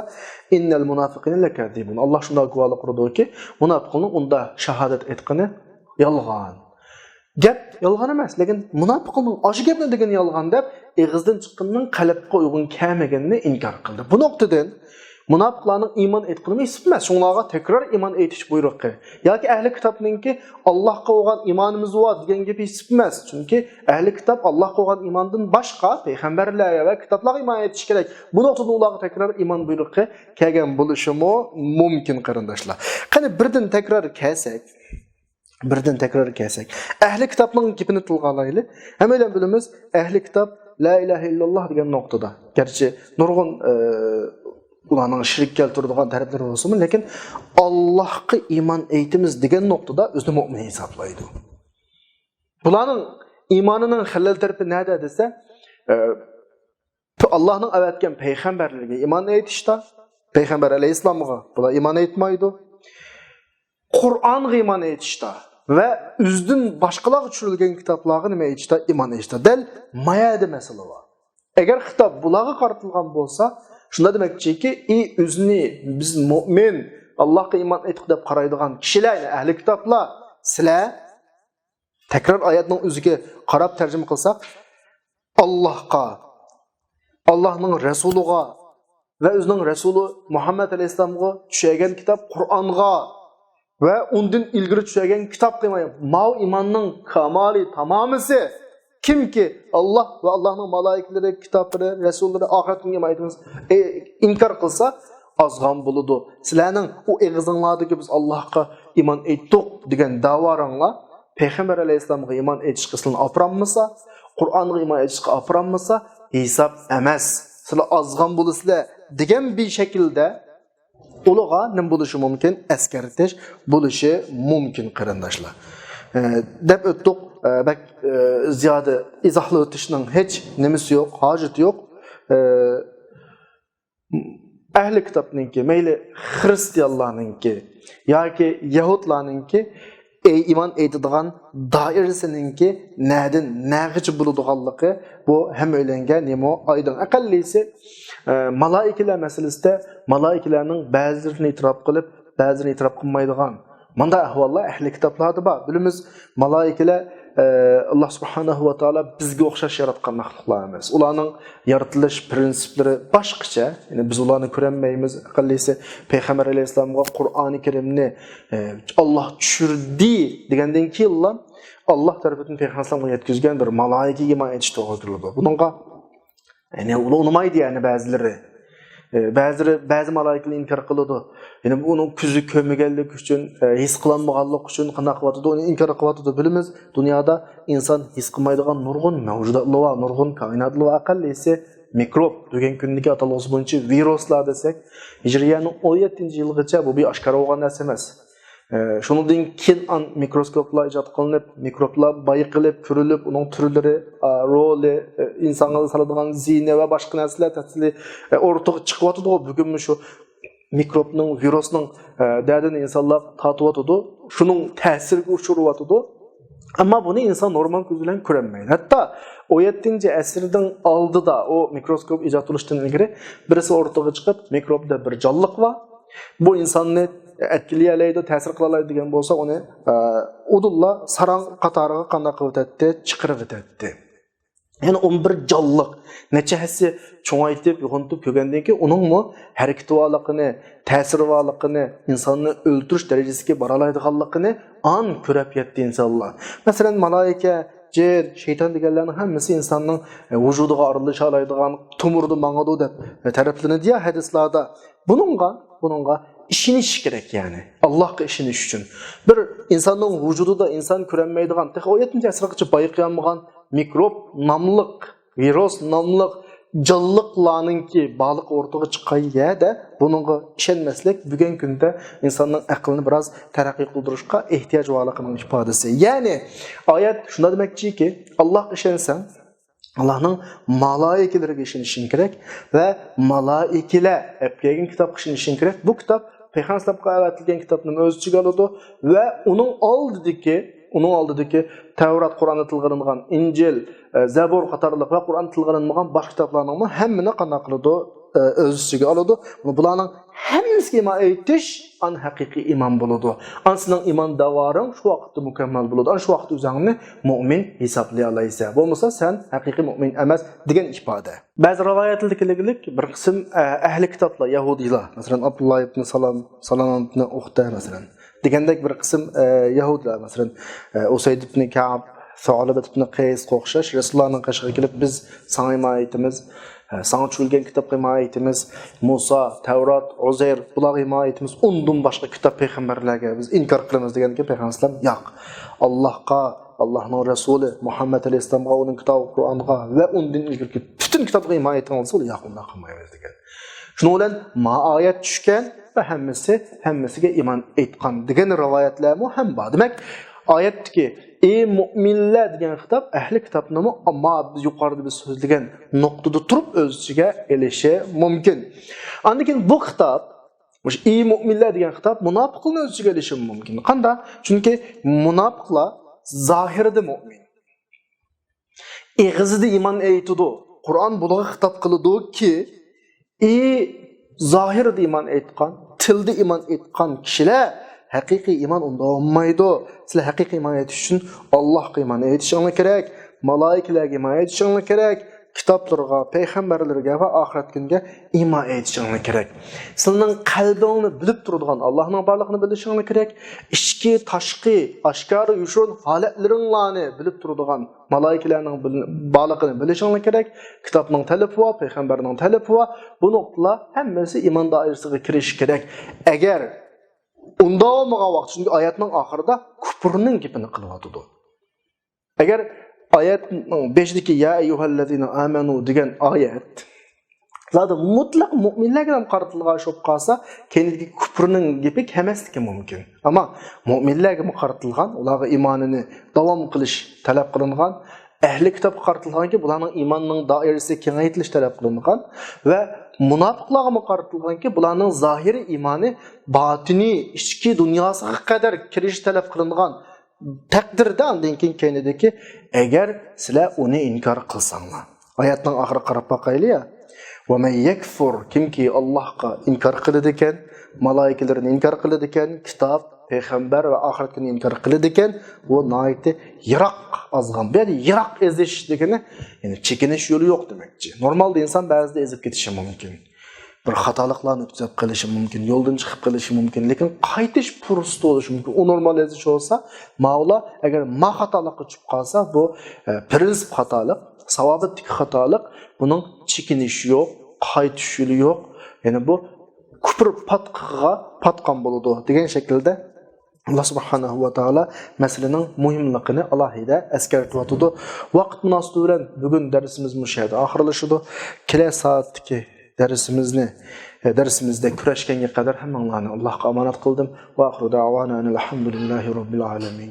«إن المنافقين لكاذبون.» ئاللاھ شۇنداق گۇۋاھلىق ئۇرىدۇكى، مۇناپىقلارنىڭ ئۇنداق شاھادەت ئېيتقىنى يالغان. گەپ يالغان ئەمەس، لېكىن مۇناپىقنىڭ ئاشۇ گەپنى دېگىنى يالغان دەپ، ئېغىزدىن چىققىنىنىڭ قەلبكە ئۇيغۇن كەلمىگىنىنى ئىنكار قىلدى. بۇ نۇقتىدىن مۇناپىقلارنىڭ ئىمان ئېيتقىنىمۇ ھېساب ئەمەس. شۇڭلارغا تەكرار ئىمان ئېيتىش بۇيرۇقى ياكى ئەھلى كىتابنىڭكى «ئاللاھقا بولغان ئىمانىمىز بار» دېگەن گېپى ھېساب ئەمەس. چۈنكى ئەھلى كىتاب ئاللاھقا بولغان ئىماندىن باشقا پەيغەمبەرلەرگە ۋە كىتابلارغا ئىمان ئېيتىشى كېرەك. بۇ نۇقتىدىن ئۇلارغا تەكرار ئىمان بۇيرۇقى كەلگەن بولۇشىمۇ مۇمكىن، قېرىنداشلار. قېنى، بىردىن تەكرار كەلسەك، بىردىن تەكرار كەلسەك، ئەھلى كىتابنىڭ گېپىنى تىلغا ئالايلى. ھەممەيلەن بىلىمىز، ئەھلى كىتاب «لا ئىلاھە ئىللاللاھ» دېگەن نۇقتىدا، گەرچە نۇرغۇن، ئە، ئۇلارنىڭ شىرك كەلتۈرىدىغان تەرەپلىرى بولسىمۇ، لېكىن «ئاللاھقا ئىمان ئېيتىمىز» دېگەن نۇقتىدا ئۆزىنى مۆمىن ھېسابلايدۇ. بۇلارنىڭ ئىمانىنىڭ خەلەل تەرىپى نەدە دېسە، ئە، ئاللاھنىڭ ئەۋەتكەن پەيغەمبەرلىرىگە ئىمان ئېيتىشتا، پەيغەمبەر ئەلەيھىسسالامغا بۇلار ئىمان ئېيتمايدۇ. قۇرئانغا ئىمان ئېيتىشتا ۋە ئۆزىدىن باشقىلارغا چۈشۈرۈلگەن كىتابلارغا نېمە ئېيتىشتا؟ ئىمان ئېيتىشتا. دەل مايەدە مەسىلە بار. ئەگەر خىتاب بۇلارغا قارىتىلغان بولسا، شۇنداق دېمەكچىكى، ئى، ئۆزىنى، بىز مۆمىن، ئاللاھقا ئىمان ئېيتتۇق دەپ قارايدىغان كىشىلەر، يەنى ئەھلى كىتابلار، سىلەر، تەكرار ئايەتنىڭ ئۆزىگە قاراپ تەرجىمە قىلساق، ئاللاھقا، ئاللاھنىڭ رەسۇلىغا ۋە ئۆزىنىڭ رەسۇلى مۇھەممەد ئەلەيھىسسالامغا چۈشەرگەن كىتاب قۇرئانغا ۋە ئۇندىن ئىلگىرى چۈشەرگەن كىتاب دېمەي، ماۋۇ ئىماننىڭ كامالى، تامامىسى، كىمكى ئاللاھ ۋە ئاللاھنىڭ مالائىكىلىرى، كىتابلىرى، رەسۇللىرى، ئاخىرەت كۈنىگە ئىمان ئېيتىمىز، ئى، ئىنكار قىلسا، ئازغان بولىدۇ. سىلەرنىڭ ئۇ ئېغىزىڭلاردىكى «بىز ئاللاھقا ئىمان ئېيتتۇق» دېگەن داۋاراڭلار پەيغەمبەر ئەلەيھىسسالامغا ئىمان ئېيتىشقا سىلىنى ئاپىرالمىسا، قۇرئانغا ئىمان ئېيتىشقا ئاپىرالمىسا، ھېساب ئەمەس. سىلەر ئازغان بولىسىلەر دېگەن بىر شەكىلدە ئۇلىغا نېمە بولۇشى مۇمكىن؟ ئەسكەرتىش بولۇشى مۇمكىن، قېرىنداشلار. ئە، دەپ ئۆتتۇق. ئە، بەك، ئە، زىيادە ئىزاھلىۋېتىشنىڭ ھېچ نېمىسى يوق، ھاجىتى يوق. ئە، ئەھلى كىتابنىڭكى، مەيلى خىرىستىيانلارنىڭكى ياكى يەھۇدلارنىڭكى ئەي-، ئىمان ئېيتىدىغان دائىرىسىنىڭكى نەدىن نەگىچە بولىدىغانلىقى بۇ ھەممەيلەنگە نېمە ئايدىڭ. ئەقەللىسى، ئە، مالائىكىلەر مەسىلىسىدە مالائىكىلەرنىڭ بەزىلىرىنى ئېتىراپ قىلىپ، بەزىلىرىنى ئېتىراپ قىلمايدىغان مۇنداق ئەھۋاللار ئەھلى كىتابلاردا بار. بىلىمىز، مالائىكىلەر، ئە، ئاللاھ سۇبھانەھۇ ۋە تائالا بىزگە ئوخشاش ياراتقان مەخلۇقلار ئەمەس. ئۇلارنىڭ يارىتىلىش پرىنسىپلىرى باشقىچە. يەنى بىز ئۇلارنى كۆرەلمەيمىز. ئەقەللىسى پەيغەمبەر ئەلەيھىسسالامغا قۇرئانى كەرىمنى، ئە، ئاللاھ چۈشۈردى دېگەندىن كېيىنلا ئاللاھ تەرىپىدىن پەيغەمبەر ئەلەيھىسسالامغا يەتكۈزگەن بىر مالائىكىگە ئىمان ئېيتىش توغرا كېلىدۇ. بۇنىڭغا يەنى ئۇنى ئۇنىمايدۇ، يەنى بەزىلىرى. ئە، بەزىلىرى، بەزى مالائىكىلەر ئىنكار قىلىدۇ. يەنى بۇ ئۇنىڭ كۆزى كۆرمىگەنلىكى ئۈچۈن، ئە، ھېس قىلالمىغانلىقى ئۈچۈن قانداق قىلىۋاتىدۇ، ئۇنى ئىنكار قىلىۋاتىدۇ. بىلىمىز، دۇنيادا ئىنسان ھېس قىلمايدىغان نۇرغۇن مەۋجۇداتلار بار، نۇرغۇن كائىناتلار بار. ئەقەللىسى مىكروب، بۈگۈنكى كۈندىكى ئاتالغۇسى بويىچە ۋىرۇسلار دېسەك، ھىجرىيەنىڭ ئون يەتتىنچى يىلىغىچە بۇ بىر ئاشكارا بولغان نەرسە ئەمەس. ئە، شۇنىڭدىن كېيىن ئان مىكروسكوپلار ئىجاد قىلىنىپ، مىكروبلار بايقىلىپ، كۆرۈلۈپ، ئۇنىڭ تۈرلىرى، ئا، رولى، ئە، ئىنسانغا سالىدىغان زىيىنى ۋە باشقا نەرسىلەر تەپسىلىي، ئە، ئورتىغا چىقىۋاتىدىغۇ. بۈگۈنمۇ شۇ مىكروبنىڭ، ۋىرۇسنىڭ، ئە، دەردىنى ئىنسانلار تارتىۋاتىدۇ. شۇنىڭ تەسىرىگە ئۇچرىۋاتىدۇ. ئەمما بۇنى ئىنسان نورمال كۆز بىلەن كۆرەلمەيدۇ. ھەتتا ئون يەتتىنچى ئەسىردىن ئالدىدا ئۇ مىكروسكوپ ئىجاد قىلىشتىن ئىلگىرى بىرسى ئورتىغا چىقىپ، مىكروب دەپ بىر جانلىق بار. بۇ ئىنساننى ئەتكىلىيەلەيدۇ، تەسىر قىلالايدۇ دېگەن بولسا، ئۇنى، ئە، ئۇدۇللا ساراڭ قاتارىغا قانداق قىلىۋېتەتتى؟ چىقىرىۋېتەتتى. يەنى ئون بىر جانلىق نەچچە ھەسسە چوڭايتىپ، يوغىنىتىپ كۆرگەندىن كېيىن، ئۇنىڭمۇ ھەرىكىتى بارلىقىنى، تەسىرى بارلىقىنى، ئىنساننى ئۆلتۈرۈش دەرىجىسىگە بارالايدىغانلىقىنى ئان كۆرەپ يەتتى ئىنسانلار. مەسىلەن، مالائىكە، جىن، شەيتان دېگەنلەرنىڭ ھەممىسى ئىنساننىڭ، ئە، ۋۇجۇدىغا ئارىلىشالايدىغان، تومۇردا ماڭىدۇ دەپ، ئە، تەرىپلىنىدۇ يا ھەدىسلاردا. بۇنىڭغا، بۇنىڭغا ئىشىنىش كېرەك، يەنى ئاللاھقا ئىشىنىش ئۈچۈن. بىر ئىنساننىڭ ۋۇجۇدىدا ئىنسان كۆرەلمەيدىغان، تېخى ئون يەتتىنچى ئەسىرگىچە بايقىيالمىغان مىكروب ناملىق، ۋىرۇس ناملىق جانلىقلارنىڭكى بارلىقى ئورتىغا چىققان يەردە بۇنىڭغا ئىشەنمەسلىك بۈگۈنكى كۈندە ئىنساننىڭ ئەقلىنى بىراز تەرەققىي قىلدۇرۇشقا ئېھتىياج بارلىقىنىڭ ئىپادىسى. يەنى ئايەت شۇنداق دېمەكچىكى، ئاللاھقا ئىشەنسەڭ، ئاللاھنىڭ مالائىكىلىرىگە ئىشىنىشىڭ كېرەك ۋە مالائىكىلەر ئەپ كەلگەن كىتابقا ئىشىنىشىڭ كېرەك. بۇ كىتاب پەيغەمبەرگە ئەۋەتىلگەن كىتابنىمۇ ئۆز ئىچىگە ئالىدۇ ۋە ئۇنىڭ ئالدىدىكى، ئۇنىڭ ئالدىدىكى تەۋرات، قۇرئاندا تىلغا ئېلىنغان ئىنجىل، ئە، زەبۇر قاتارلىق ۋە قۇرئاندا تىلغا ئېلىنمىغان باشقا كىتابلارنىڭمۇ ھەممىنى قانداق قىلىدۇ؟ ئۆز ئىچىگە ئالىدۇ. بۇلارنىڭ ھەممىسىگە ئىمان ئېيتىش ئان ھەقىقىي ئىمان بولىدۇ. ئان سېنىڭ ئىمان داۋارىڭ شۇ ۋاقىتتا مۇكەممەل بولىدۇ. ئان شۇ ۋاقىتتا ئۆزۈڭنى مۇئمىن ھېسابلىيالايسەن. بولمىسا سەن ھەقىقىي مۇئمىن ئەمەس دېگەن ئىپادە. بەزى رىۋايەتلەردە كېلىگلىك بىر قىسىم ئە، ئەھلى كىتابلار، يەھۇدىيلار، مەسىلەن، ئابدۇللا ئىبنى سالام، سالام ئىبنى ئۇختە، مەسىلەن، دېگەندەك بىر قىسىم ئە، يەھۇدىيلار، مەسىلەن، ئە، ئۇسەيد ئىبنى كەئب، سۇئالابەت ئىبنى قەيس ئوخشاش رەسۇلۇللانىڭ قېشىغا كېلىپ، بىز ساڭا ئىمان ئېيتىمىز، ئە، ساڭا چۈشۈرۈلگەن كىتابقا ئىمان ئېيتىمىز، مۇسا، تەۋرات، ئۇزەير، بۇلارغا ئىمان ئېيتىمىز، ئۇندىن باشقا كىتاب پەيغەمبەرلەرگە بىز ئىنكار قىلىمىز دېگەندىكىن پەيغەمبەر ئەلەيھىسسالام ياق. ئاللاھقا، ئاللاھنىڭ رەسۇلى مۇھەممەد ئەلەيھىسسالامغا، ئۇنىڭ كىتابى قۇرئانغا ۋە ئۇندىن ئىلگىرىكى پۈتۈن كىتابقا ئىمان ئېيتىڭ دېسە، ئۇلار ياق، ئۇنداق قىلمايمىز دېگەن. شۇنىڭ بىلەن ما ئايەت چۈشكەن ۋە ھەممىسى ھەممىسىگە ئىمان ئېيتقان دېگەن رىۋايەتلەرمۇ ھەم بار. دېمەك، ئايەتتىكى «ئى مۇئمىنلەر» دېگەن خىتاب ئەھلى كىتابنىمۇ، ئەمما بىز يۇقىرىدا بىز سۆزلىگەن نۇقتىدا تۇرۇپ ئۆز ئىچىگە ئېلىشى مۇمكىن. ئاندىن كېيىن بۇ خىتاب، مۇشۇ «ئى مۇئمىنلەر» دېگەن خىتاب مۇناپىقلارنى ئۆز ئىچىگە ئېلىشى مۇمكىن. قانداق؟ چۈنكى مۇناپىقلار زاھىردا مۇئمىن. ئېغىزىدا ئىمان ئېيتىدۇ. قۇرئان بۇلارغا خىتاب قىلىدۇكى، ئى زاھىردا ئىمان ئېيتقان، تىلدا ئىمان ئېيتقان كىشىلەر ھەقىقىي ئىمان ئۇندا بولمايدۇ. سىلەر ھەقىقىي ئىمان ئېيتىش ئۈچۈن ئاللاھقا ئىمان ئېيتىشىڭلار كېرەك، مالايىكىلەرگە ئىمان ئېيتىشىڭلار كېرەك، كىتابلىرىغا، پەيغەمبەرلىرىگە ۋە ئاخىرەت كۈنىگە ئىمان ئېيتىشىڭلار كېرەك. سىلىنىڭ قەلبىڭنى بىلىپ تۇرىدىغان ئاللاھنىڭ بارلىقىنى بىلىشىڭلار كېرەك. ئىچكى، تاشقى، ئاشكارا، يوشۇرۇن ھالەتلىرىڭلارنى بىلىپ تۇرىدىغان مالايىكىلەرنىڭ بىل-، بارلىقىنى بىلىشىڭلار كېرەك. كىتابنىڭ تەلىپى بار، پەيغەمبەرنىڭ تەلىپى بار. بۇ نۇقتىلار ھەممىسى ئىمان دائىرىسىگە كىرىشى كېرەك. ئەگەر ئۇنداق بولمىغان ۋاقىت، چۈنكى ئايەتنىڭ ئاخىرىدا كۇپۇرنىڭ گېپىنى قىلىۋاتىدۇ. ئەگەر ئايەتنىڭ بېشىدىكى «يا ئەييۇھەللەزىنە ئامەنۇ» دېگەن ئايەت زادى مۇتلەق مۇئمىنلەرگە قارىتىلغان بولۇپ قالسا، كەينىدىكى كۇپۇرنىڭ گېپى كەلمەسلىكى مۇمكىن. ئەمما مۇئمىنلەرگە قارىتىلغان، ئۇلارغا ئىمانىنى داۋام قىلىش تەلەپ قىلىنغان، ئەھلى كىتابقا قارىتىلغانكى، بۇلارنىڭ ئىمانىنىڭ دائىرىسى كېڭەيتىلىش تەلەپ قىلىنغان ۋە مۇناپىقلارغا قارىتىلغانكى، بۇلارنىڭ زاھىرىي ئىمانى باتىنىي ئىچكى دۇنياسىغا قەدەر كىرىشى تەلەپ قىلىنغان تەقدىردە، ئاندىن كېيىن كەينىدىكى، ئەگەر سىلەر ئۇنى ئىنكار قىلساڭلار. ئايەتنىڭ ئاخىرىغا قاراپ باقايلى يا. «ومن يكفر»، كىمكى ئاللاھقا ئىنكار قىلىدىكەن، مالايىكىلىرىنى ئىنكار قىلىدىكەن، كىتاب، پەيغەمبەر ۋە ئاخىرەت كۈنىنى ئىنكار قىلىدىكەن، بۇ ناھايىتى يىراق، ئازغان، بۇ يەردە يىراق ئېزىش دېگىنى، يەنى چېكىنىش يولى يوق دېمەكچى. نورمالدا ئىنسان بەزىدە ئېزىپ كېتىشى مۇمكىن. بىر خاتالىقلارنى ئۆتكۈزۈپ قېلىشى مۇمكىن، يولدىن چىقىپ قېلىشى مۇمكىن، لېكىن قايتىش پۇرسىتى بولۇشى مۇمكىن. ئۇ نورمال ئېزىش بولسا، ماۋۇلار ئەگەر ما خاتالىققا چۈشۈپ قالسا، بۇ، ئە، پىرىنسىپ خاتالىق، ساۋابىتتىكى خاتالىق، بۇنىڭ چېكىنىشى يوق، قايتىش يولى يوق. يەنى بۇ كۇپر پاتقىقىغا پاتقان بولىدۇ دېگەن شەكىلدە ئاللا سۇبھانەھۇ ۋە تائالا مەسىلىنىڭ مۇھىملىقىنى ئالاھىدە ئەسكەرتىۋاتىدۇ. ۋاقىت مۇناسىۋىتى بىلەن بۈگۈن دەرسىمىز مۇشۇ يەردە ئاخىرلىشىدۇ. كېلەر سائەتتىكى دەرسىمىزنى، دەرسىمىزدە كۆرۈشكەنگە قەدەر ھەممىڭلارنى ئاللاھقا ئامانەت قىلدىم. ۋە ئاخىرۇ دەئۋانا ئەنىل ھەمدۇلىللاھى رەببىل ئالەمىن.